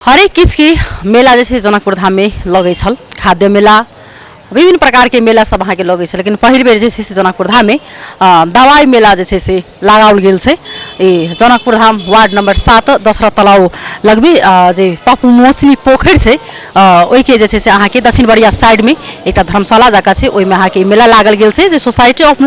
हरेक चीज के मेला जैसे जनकपुर धाम में लगे छल खाद्य मेला विभिन्न प्रकार के मेला सब अहाँ के लगे छल लेकिन पहिल बेर जैसे से जनकपुर धाम में दवाई मेला जैसे से लगाओल गेल से जनकपुर धाम वार्ड नंबर 7 दशरथ तलाव लगबी जे पपुमोचनी पोखर से ओई के जैसे से अहाँ के दक्षिण बड़िया साइड में एक धर्मशाला जगह है ओई में अहाँ के मेला लागल गेल से जे society of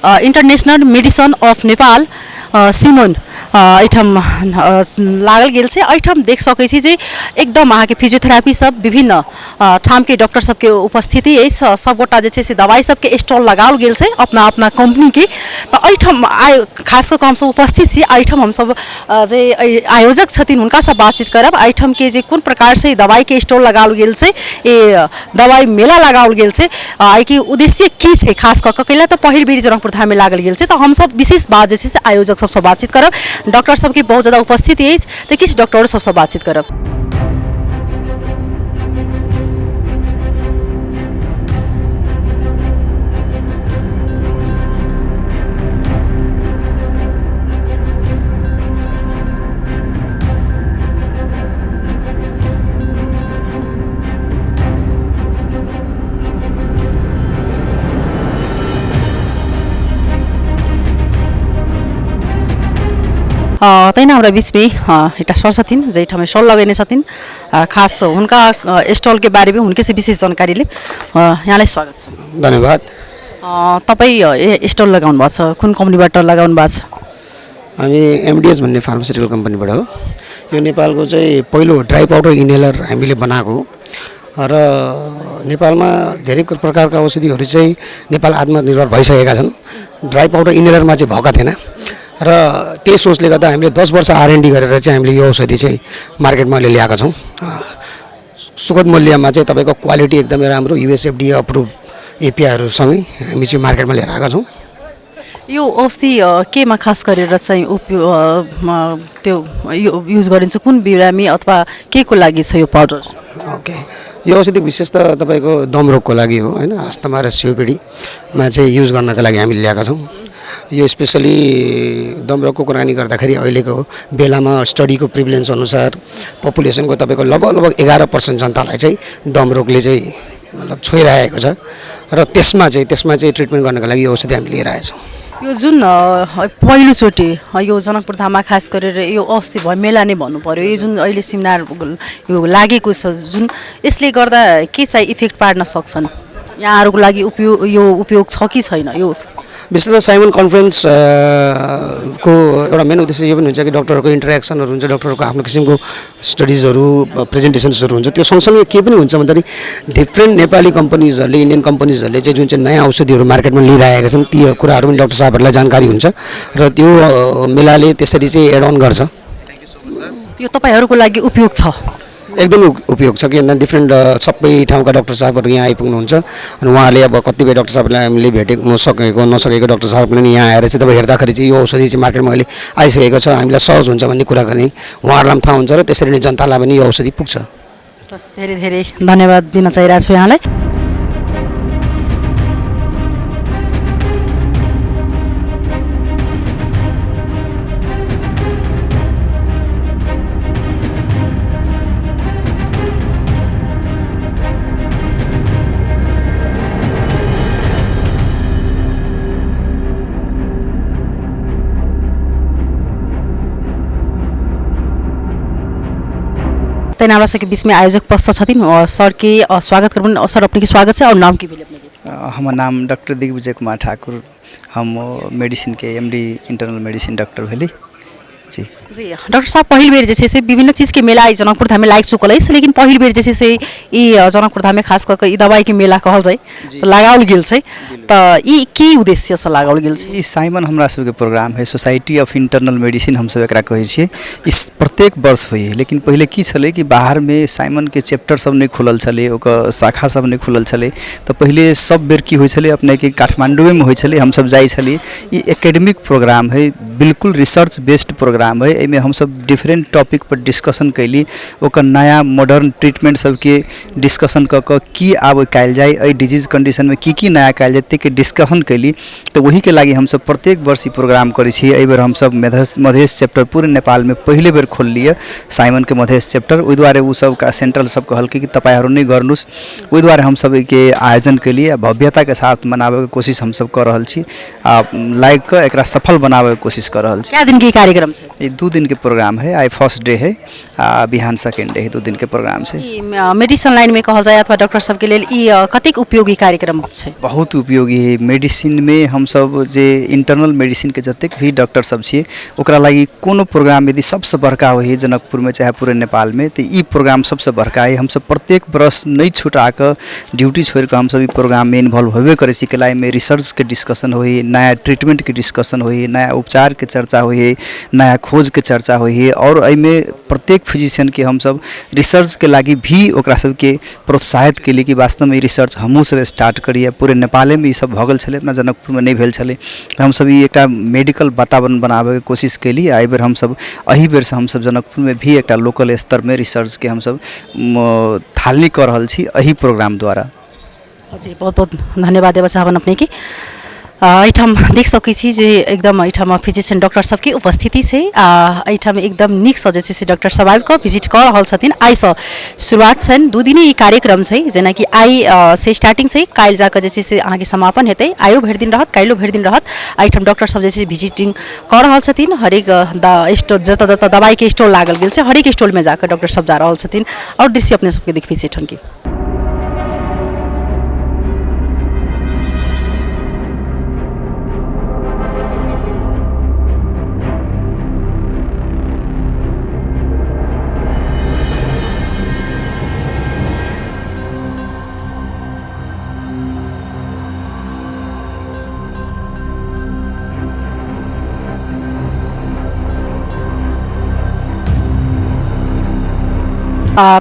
international medicine of Nepal सिमोन एठम लागल गेल से एठम देख सकै छी जे एकदम अहाँ के फिजियोथेरापी सब विभिन्न ठाम के डॉक्टर सब के उपस्थिति है सब गोटा जे से दवाई सब के स्टॉल लगाओल गेल से अपना अपना कंपनी के तो एठम खास कर हम सब उपस्थित छी एठम हम सब जे आयोजक छथिन उनका सब बातचीत करब एठम के जे कोन प्रकार से दवाई के स्टॉल लगाओल गेल से ए दवाई मेला लगाओल गेल से आई के उद्देश्य की छे खास कर कैला तो पहिल बेर जनकपुर धाम में लागल गेल से तो हम सब विशेष बात जे से आयोजक सब बातचीत करब डॉक्टर सब की बहुत ज़्यादा उपस्थिति है तो किस डॉक्टर सब बातचीत करब। तैना हमारा बीच में एक सर छथिन जे ठाम स्टॉल लगेने छथिन खास उनका स्टॉल के बारे में उनके से विशेष जानकारी ले यहाँलाई स्वागत छ। धन्यवाद। तपाईँ स्टॉल लगाउनु भएको छ कुन कम्पनीबाट लगाउनु भएको छ? हामी एमडीएस भन्ने फार्मास्युटिकल कम्पनीबाट हो। यो नेपालको चाहिँ पहिलो ड्राई पाउडर इनहेलर हामीले बनाएको र नेपालमा धेरै प्रकारका औषधिहरू चाहिँ नेपाल आत्मनिर्भर भइसकेका छन्। ड्राई पाउडर इनहेलरमा चाहिँ भएका थिएन र त्यही सोचले गर्दा हामीले 10 वर्ष R&D गरेर चाहिँ हामीले यो औषधि चाहिँ मार्केटमा ल्याएका छौँ। सुखद मूल्यमा चाहिँ तपाईँको क्वालिटी एकदमै राम्रो USFDA अप्रुभ एपीआईहरूसँगै हामी चाहिँ मार्केटमा लिएर आएका छौँ। यो औषधि केमा खास गरेर चाहिँ त्यो युज गरिन्छ कुन बिरामी अथवा के को लागि छ यो पाउडर? ओके, यो औषधि विशेष त तपाईँको दम रोगको लागि हो हैन, अस्थमा र COPDमा चाहिँ युज गर्नका लागि हामीले ल्याएका छौँ। यो स्पेसली दमरोगको कुराकानी गर्दाखेरि अहिलेको बेलामा स्टडीको प्रिभिलेन्स अनुसार पपुलेसनको तपाईँको लगभग 11% जनतालाई चाहिँ दमरोगले चाहिँ मतलब छोइरहेको छ र त्यसमा चाहिँ ट्रिटमेन्ट गर्नको लागि यो औषधि हामी लिएर आएछौँ। यो जुन पहिलोचोटि यो जनकपुर धाममा खास गरेर यो औषधि भयो मेला नै भन्नु पर्यो यो जुन अहिले सेमिनार यो लागेको छ जुन यसले गर्दा के चाहिँ इफेक्ट पार्न सक्छन् यहाँहरूको लागि उपयोग छ कि छैन? यो विशेष त साइमन कन्फरेन्स को एउटा मेन उद्देश्य यो पनि हुन्छ कि डक्टरहरूको इन्टरेक्सनहरू हुन्छ, डक्टरहरूको आफ्नो किसिमको स्टडिजहरू प्रेजेन्टेसन्सहरू हुन्छ। त्यो सँगसँगै के पनि हुन्छ भन्दाखेरि डिफ्रेन्ट नेपाली कम्पनीजहरूले इन्डियन कम्पनीजहरूले चाहिँ जुन चाहिँ नयाँ औषधिहरू मार्केटमा लिइरहेका छन् ती कुराहरू पनि डक्टर साहबहरूलाई जानकारी हुन्छ र त्यो मेलाले त्यसरी चाहिँ एड अन गर्छ। यो तपाईँहरूको लागि उपयोग छ? एकदमै उपयोग छ कि डिफ्रेन्ट सबै ठाउँका डक्टर साहबहरू यहाँ आइपुग्नुहुन्छ अनि उहाँले अब कतिपय डक्टर साहबलाई हामीले भेटेको नसकेको डक्टर साहबले पनि यहाँ आएर चाहिँ तपाईँ हेर्दाखेरि चाहिँ यो औषधि चाहिँ मार्केटमा अहिले आइसकेको छ हामीलाई सहज हुन्छ भन्ने कुराकानी उहाँहरूलाई पनि थाहा हुन्छ र त्यसरी नै जनतालाई पनि यो औषधि पुग्छ। धेरै धेरै धन्यवाद दिन चाहिरहेको छु यहाँलाई। तैनावरा के बीच में आयोजक पश्चात छथिन सर के स्वागत करबन सर अपने के स्वागत है और नाम की भेले अपने के? हमार नाम डॉक्टर दिग्विजय कुमार ठाकुर, हम मेडिसिन के MD इंटरनल मेडिसिन डॉक्टर भेली जी। जी डॉक्टर साहब पहिल बेर जैसे से विभिन्न चीज़ के मेला जनकपुर धाम में लाग चुकल है लेकिन पहिल बेर जैसे से जनकपुर धाम में खास करके दवाई के मेला कहल जाए तो लगाओल गेल छै तो की उद्देश्य से लगाओल गेल छै? साइमन हमरा सब के प्रोग्राम है सोसाइटी ऑफ इंटरनल मेडिसिन हम सब एकरा कहै छियै। इस प्रत्येक वर्ष होई लेकिन पहले की छले कि बाहर में साइमन के चैप्टर सब नहीं खुलल छले ओकर शाखा सब नहीं खुलल छले तो पहले सब बेर की होय छले अपने के काठमांडू में होय छले हम सब जाई छली। ई एकेडमिक प्रोग्राम है बिल्कुल रिसर्च बेस्ड प्रोग्राम प्रोग्राम है। एमे हम सब डिफरेंट टॉपिक पर डिस्कशन कैली, ओकर नया मॉडर्न ट्रीटमेंट सबके डिस्कशन क की आब कयल जाए, एहि डिजीज कंडीशन में की नया कयल जाए के डिस्कशन कैली। तो वही के लागी हम सब प्रत्येक वर्ष ई प्रोग्राम करै छी। एहि बेर हम सब मधेश चैप्टर पूरे नेपाल में पहले बेर खोल लिए साइमन के मधेश चैप्टर। ओहि द्वारे उ सब का सेंट्रल सब कहल कि तपाईहरु नै गर्नुस्, ओहि द्वारे हम सब के आयोजन के लिए भव्यता के साथ मनावे के कोशिश हम सब कर रहल छी। लाइक के एकरा सफल बनावे के कोशिश कर रहल छी। क्या दिन के कार्यक्रम छै? ये 2 दिन के प्रोग्राम है। आई फर्स्ट डे है, बिहान सेकेंड डे है, 2 दिन के प्रोग्राम से। मेडिसिन लाइन में कहल जाए अथवा डॉक्टर सब के लेल ई कतेक उपयोगी कार्यक्रम छै? बहुत उपयोगी है। मेडिसिन में हम सब जे इंटरनल मेडिसिन के जतेक भी डॉक्टर सब छिए ओकरा लागी कोनो प्रोग्राम यदि सबसे बड़का होई जनकपुर में चाहे पूरे नेपाल में, तो ई प्रोग्राम सबसे बड़का है। हम सब प्रत्येक वर्ष नहीं छुटा के ड्यूटी छोड़ के हम सब ई प्रोग्राम में इन्वॉल्व होबे करे छी। के में रिसर्च के डिस्कशन होई, नया ट्रीटमेंट के डिस्कशन होई, नया उपचार के चर्चा होई, नया खोज के चर्चा होई। और एमे प्रत्येक फिजिशियन के हम सब रिसर्च के लागी भी ओकरा सब के प्रोत्साहित के लिए कि वास्तव में रिसर्च हमहूँ सब स्टार्ट करिए। पूरे नेपाल में ई सब भगल छले, अपना जनकपुर में नहीं भेल छले। हम सब ई एकटा मेडिकल वातावरण बनावे के कोशिश केली। एहि बेर हम सब एहि बेर से हम सब जनकपुर में भी एकटा लोकल स्तर में रिसर्च के हम सब थालनी कर रहल छी एहि प्रोग्राम द्वारा। जी बहुत बहुत धन्यवाद देवा चाहबन अपने की। एहिठाम देख सकै छी जे एकदम एहिठाम फिजिशियन डॉक्टर सबके उपस्थिति छै। एहिठाम एकदम नीक सँ जे छै से डॉक्टर सब आबि कऽ विजिट कऽ रहल छथिन। आइसँ शुरुआत छनि, 2 दिने ई कार्यक्रम छै, जेना कि आइ से स्टार्टिंग छै, काल्हि जाकऽ जे छै से अहाँके समापन हेतै। आइयो भरि दिन रहत, काल्हियो भरि दिन रहत। एहिठाम डॉक्टर सब जे छै विजिटिंग कऽ रहल छथिन। हरेक स्टोर जतऽ जतऽ दवाई के स्टॉल लागल गेल छै, हरेक स्टॉल में जाकऽ डॉक्टर सब जा रहल छथिन। और दृश्य अपने सबके देखबै छै एहिठाम की।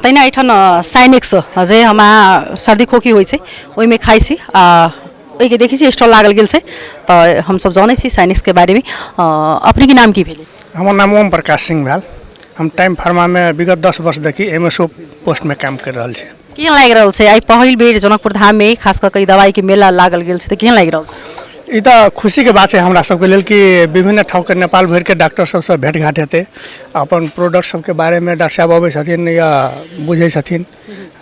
तैना एठन साइनेक्स जे हमारा सर्दी खोखी होइ छै ओहि में खाइ छी। ओहि के देखै छी स्टॉल लागल गेल छै, तो हम सब जानै छी साइनेक्स के बारे में। अपने के नाम की भेलै? हमर नाम ओम प्रकाश सिंह भेल। हम टाइम फार्मा में विगत 10 वर्ष देखी एमएसओ पोस्ट में काम कर रहल छी। केहन लागि रहल छै? आइ पहिल बेर जनकपुर धाम में खास कऽ के दवाई के मेला लागल गेल छै, तो केहन लागि रहल छै? ई तो खुशी के बात है हमरा सबके लेल कि विभिन्न ठाव के नेपाल भर के डॉक्टर सबसे भेंट घाट हेतै। अपन प्रोडक्ट सबके बारे में डॉक्टर साहब अबै छथिन या बुझै छथिन,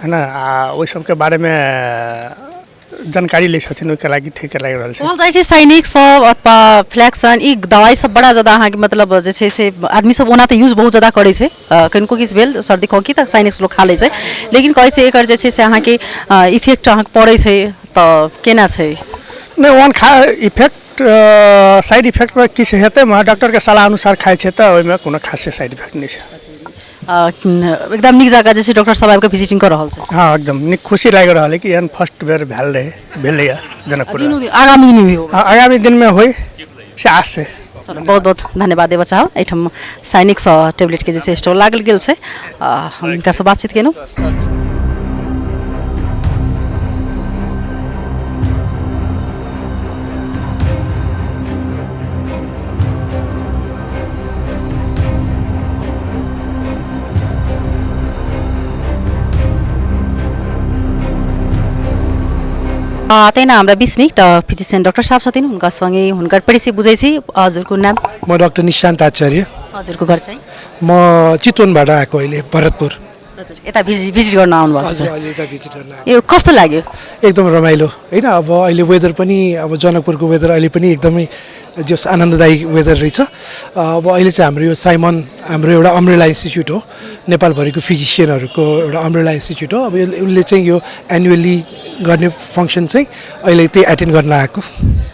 है ना, आ ओहि सबके बारे में जानकारी लै छथिन। ओहिके लागि ठीक लागि रहल छै। कहल जाइ छै साइनेक्स सब अथवा फ्लैक्सन ई दवाई सब बड़ा ज्यादा अहाँके मतलब जे छै से आदमी सब ओना तऽ यूज बहुत ज्यादा करै छै। किनको किछु भेल सर्दी खोखी तक साइनेक्स लोग खा लै छै, लेकिन कहै छै एकर जे छै से अहाँके इफेक्ट अहाँके पड़ै छै, तऽ केना छै? नहीं ओहन इफेक्ट साइड इफेक्ट तो किछु हेतै, डॉक्टर के सलाह अनुसार खाइ छै तऽ ओहिमे कोनो खास साइड इफेक्ट नहीं छै। एकदम नीक जगह जैसे डॉक्टर सब आबि कऽ विजिटिंग कर रहल छै। हाँ एकदम नीक, खुशी लागि रहल है कि एहन फर्स्ट बेर भेलैया जनकपुर। आगामी दिन में होगा? आगामी दिन में होई से आस से। बहुत बहुत धन्यवाद देवा चाहब। एहिठाम साइनिक्स टेबलेट के जैसे स्टॉल लागल गेल छै, हम इनका से बातचीत केलहुँ। तैना हमरा 20 मिनट फिजिशियन डॉक्टर साहब छथिन, हुनका सँगै हुनकर परिचय बुझै छी। हजुरको नाम? म डाक्टर निशान्त आचार्य। हजुरको घर चाहिँ? म चितवनबाट आएको, अहिले भरतपुर। हजुर यता भिजिट गर्न आउनुभएको छ? अहिले यता भिजिट गर्न आएको। यो कस्तो लाग्यो? एकदम रमाइलो हैन। अब अहिले वेदर पनि, अब जनकपुरको वेदर अहिले पनि एकदमै जस आनन्ददायी वेदर रहेछ। अब अहिले चाहिँ हाम्रो यो साइमन हाम्रो एउटा अम्ब्रेला इन्स्टिच्युट हो, नेपालभरिको फिजिसियनहरूको एउटा अम्ब्रेला इन्स्टिच्युट हो। अब उसले चाहिँ यो एनुअली गर्ने फङ्सन चाहिँ अहिले त्यही एटेन्ड गर्न आएको।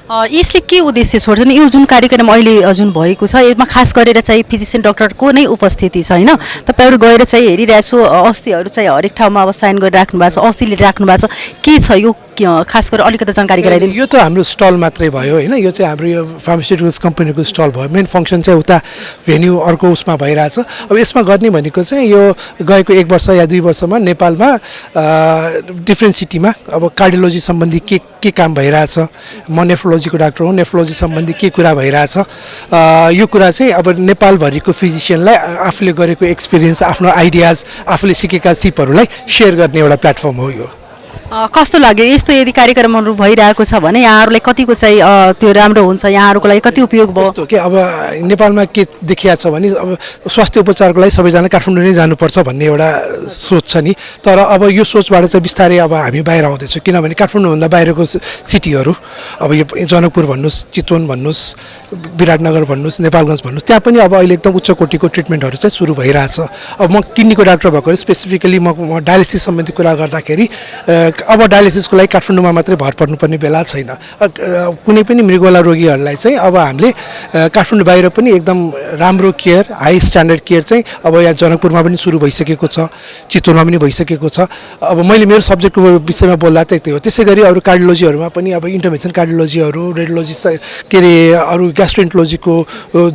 यसले के उद्देश्य छोड्छन्? यो जुन कार्यक्रम अहिले जुन भएको छ यसमा खास गरेर चाहिँ फिजिसियन डक्टरको नै उपस्थिति छ हैन? तपाईहरु गएर चाहिँ हेरिरहेको छु, अस्थिहरू चाहिँ हरेक ठाउँमा अब साइन गरिराख्नु भएको छ, अस्थिले राख्नु भएको छ, के छ यो खास गरेर अलिकति जानकारी गराइदिनु। यो त हाम्रो स्टल मात्रै भयो हैन, यो चाहिँ हाम्रो यो फार्मास्युटिकल्स कम्पनीको स्टल भयो। मेन फङ्सन चाहिँ उता भेन्यू अर्को उसमा भइरहेछ। अब यसमा गर्ने भनेको चाहिँ यो गएको 1 वर्ष या 2 वर्षमा नेपालमा डिफ्रेन्ट सिटीमा अब कार्डियोलोजी सम्बन्धी के काम भइरहेछ, म नेफ्रोलोजीको डाक्टर हुँ, नेफ्रोलोजी सम्बन्धी के कुरा भइरहेछ, यो कुरा चाहिँ अब नेपालभरिको फिजिसियनलाई आफूले गरेको एक्सपिरियन्स, आफ्नो आइडियाज, आफूले सिकेका सिपहरूलाई सेयर गर्ने एउटा प्लेटफर्म हो यो। कस्तो लाग्यो यस्तो यदि कार्यक्रमहरू भइरहेको छ भने यहाँहरूलाई कतिको चाहिँ त्यो राम्रो हुन्छ, यहाँहरूको लागि कति उपयोग भयो? यस्तो के अब नेपालमा के देखिया छ भने अब स्वास्थ्य उपचारको लागि सबैजना काठमाडौँ नै जानुपर्छ भन्ने एउटा सोच छ नि, तर अब यो सोचबाट चाहिँ बिस्तारै अब हामी बाहिर आउँदैछौँ, किनभने काठमाडौँभन्दा बाहिरको सिटीहरू अब यो जनकपुर भन्नुहोस्, चितवन भन्नुहोस्, विराटनगर भन्नुहोस्, नेपालगञ्ज भन्नुहोस्, त्यहाँ पनि अब अहिले एकदम उच्च कोटिको ट्रिटमेन्टहरू चाहिँ सुरु भइरहेछ। अब म किडनीको डाक्टर भएकोले स्पेसिफिकली म डायलिसिस सम्बन्धी कुरा गर्दाखेरि अब डायलिसिसको लागि काठमाडौँमा मात्रै भर पर्नुपर्ने बेला छैन। कुनै पनि मृगौला रोगीहरूलाई चाहिँ अब हामीले काठमाडौँ बाहिर पनि एकदम राम्रो केयर, हाई स्ट्यान्डर्ड केयर चाहिँ अब यहाँ जनकपुरमा पनि सुरु भइसकेको छ, चितवनमा पनि भइसकेको छ। अब मैले मेरो सब्जेक्टको विषयमा बोल्दा चाहिँ त्यो हो। त्यसै गरी अरू कार्डियोलोजीहरूमा पनि अब इन्टरभेन्सन कार्डियोलोजीहरू, रेडियोलोजी के अरे अरू ग्यास्ट्रोइन्टोलोजीको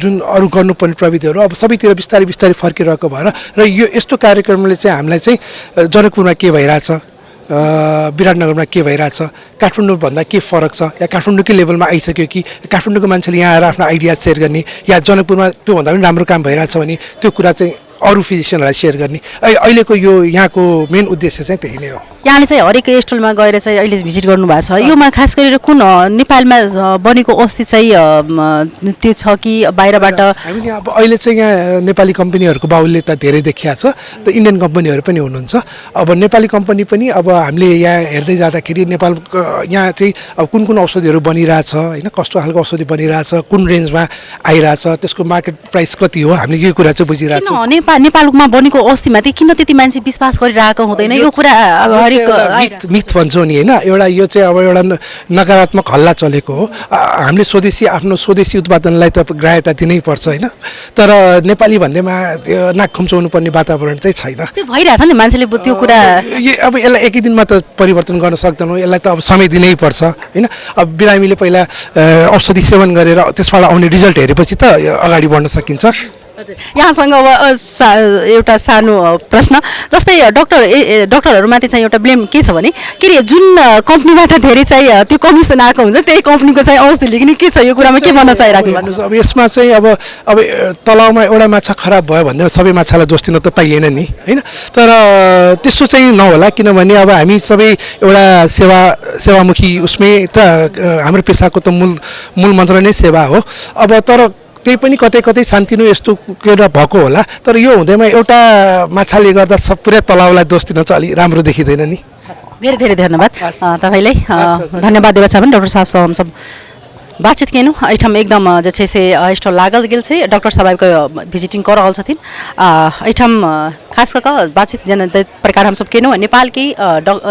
जुन अरू गर्नुपर्ने प्रविधिहरू अब सबैतिर बिस्तारै बिस्तारै फर्किरहेको भएर र यो यस्तो कार्यक्रमले चाहिँ हामीलाई चाहिँ जनकपुरमा के भइरहेछ, विराटनगरमा के भइरहेछ, काठमाडौँभन्दा के फरक छ, या काठमाडौँकै लेभलमा आइसक्यो कि काठमाडौँको मान्छेले यहाँ आएर आफ्नो आइडिया सेयर गर्ने, या जनकपुरमा त्योभन्दा पनि राम्रो काम भइरहेछ भने त्यो कुरा चाहिँ अरू फिजिसियनहरूलाई सेयर गर्ने, अहिलेको यो यहाँको मेन उद्देश्य चाहिँ त्यही नै हो। यहाँले चाहिँ हरेक स्टलमा गएर चाहिँ अहिले भिजिट गर्नुभएको छ, योमा खास गरेर कुन नेपालमा बनेको औषधि चाहिँ त्यो छ कि बाहिरबाट? हामीले अब अहिले चाहिँ यहाँ नेपाली कम्पनीहरूको बाहुल्य त धेरै देखिया छ, त इन्डियन कम्पनीहरू पनि हुनुहुन्छ। अब नेपाली कम्पनी पनि अब हामीले यहाँ हेर्दै जाँदाखेरि नेपाल यहाँ चाहिँ अब कुन कुन औषधिहरू बनिरहेछ होइन, कस्तो खालको औषधि बनिरहेछ, कुन रेन्जमा आइरहेछ, त्यसको मार्केट प्राइस कति हो, हामीले यो कुरा चाहिँ बुझिरहेछौँ। नेपालमा बनेको औषधिमाथि किन त्यति मान्छे विश्वास गरिरहेको हुँदैन, यो कुरा मिथ भन्छौँ नि होइन, एउटा यो चाहिँ अब एउटा नकारात्मक हल्ला चलेको हो। हामीले आफ्नो स्वदेशी उत्पादनलाई त ग्राह्यता दिनै पर्छ होइन, तर नेपाली भन्दैमा त्यो नाक खुम्चाउनु पर्ने वातावरण चाहिँ छैन। त्यो भइरहेछ नि मान्छेले त्यो कुरा। अब यसलाई एकै दिनमा त परिवर्तन गर्न सक्दैनौँ, यसलाई त अब समय दिनै पर्छ होइन। अब बिरामीले पहिला औषधि सेवन गरेर त्यसबाट आउने रिजल्ट हेरेपछि त अगाडि बढ्न सकिन्छ। हजुर, यहाँसँग अब एउटा सानो प्रश्न, जस्तै डक्टरहरूमाथि चाहिँ एउटा ब्लेम के छ भने के अरे जुन कम्पनीबाट धेरै चाहिँ त्यो कमिसन आएको हुन्छ त्यही कम्पनीको चाहिँ औषधि लिने के छ, यो कुरामा के भन्न चाहिराख्नु भएको छ? अब यसमा चाहिँ अब तलाउमा एउटा माछा खराब भयो भन्दा सबै माछालाई दोष दिन त पाइएन नि होइन, तर त्यस्तो चाहिँ नहोला, किनभने अब हामी सबै एउटा सेवामुखी उसमै त हाम्रो पेसाको त मूल मन्त्र नै सेवा हो। अब तर त्यही पनि कतै कतै सानतिनो यस्तो कुरा भएको होला, तर यो हुँदैमा एउटा माछाले गर्दा पुरै तलाउलाई दोष दिन चाहिँ अलि राम्रो देखिँदैन नि। धेरै धेरै धन्यवाद तपाईँलाई, धन्यवाद देना चाहब डॉक्टर साहब सब हम सब बातचीत केनू एहिठाम एकदम जे छै से स्टॉल लागल गेल छै, डॉक्टर साहब के विजिटिंग कर रहल छथिन। एहिठाम खास कऽ कऽ बातचीत जेना प्रकार हम सब केनू नेपाल की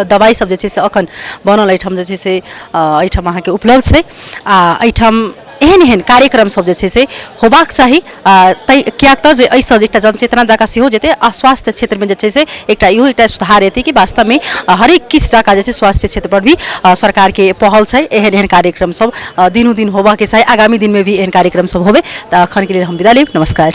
दवाई सब जे छै से अखन बनल एहिठाम जे छै से एहिठाम अहाँके उपलब्ध छै। एहिठाम एहन एहन कार्यक्रम सब जे छै से होबाक चाही, कियाक तऽ जे एहिसँ एकटा जनचेतना जकाँ सेहो जेतै आ स्वास्थ्य क्षेत्रमे जे छै से एकटा इहो एकटा सुधार हेतै कि वास्तवमे हरेक किस जगह जे छै स्वास्थ्य क्षेत्र पर भी सरकार के पहल छै। एहन एहन कार्यक्रम सब दिनों दिन होबाके चाही, आगामी दिन में भी एहन कार्यक्रम सब होबे। तऽ अखन के लिए हम विदा लेब, नमस्कार।